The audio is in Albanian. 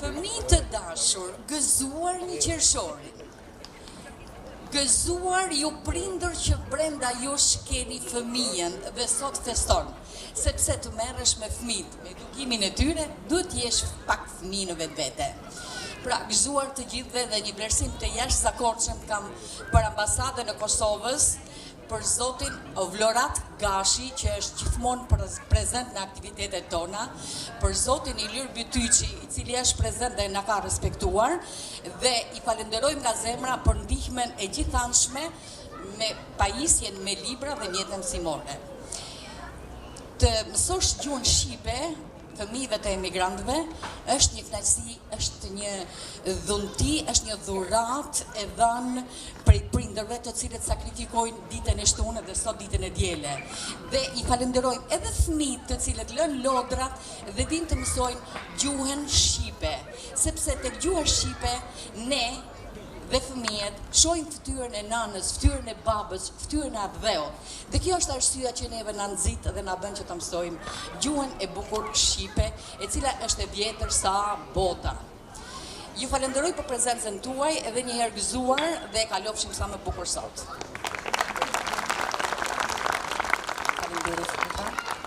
Fëmijë të dashur, gëzuar një qershorin. Gëzuar ju prindër që brenda jush keni fëmijën dhe sot feston, sepse të merresh me fëmijët, me edukimin e tyre, duhet të jesh pak fëmijë në vetvete. Pra, gëzuar të gjithëve dhe një vlerësim të jashtëzakonshëm kam për ambasadën e Kosovës, për zotin Vlorat Gashi që është gjithmonë prezent në aktivitetet tona, për zotin Ilir Bytyqi i cili është prezent dhe na ka respektuar dhe i falënderojmë nga zemra për ndihmën e gjithanshme me pajisjen me libra dhe mjete mësimore. Të mësosh gjuhën shqipe fëmijëve të emigrantëve është një kënaqësi, është një dhunti, është një dhuratë e dhënë prej prindërve të cilët sakrifikojnë ditën e shtunë dhe sot ditën e diele. Dhe i falënderojmë edhe fëmijët të cilët lënë lodrat dhe vijnë të mësojnë gjuhën shqipe, sepse tek gjuha shqipe ne dhe fëmijët shohim fytyrën e nënës, fytyrën e babës, fytyrën e atdheut. Dhe kjo është arsyeja që neve na nxit dhe na bën që ta mësojmë gjuhën e bukur shqipe, e cila është e vjetër sa bota. Ju falënderoj për prezencën tuaj edhe një herë gëzuar dhe e kalofshim sa më bukur sot. Faleminderit Filipa.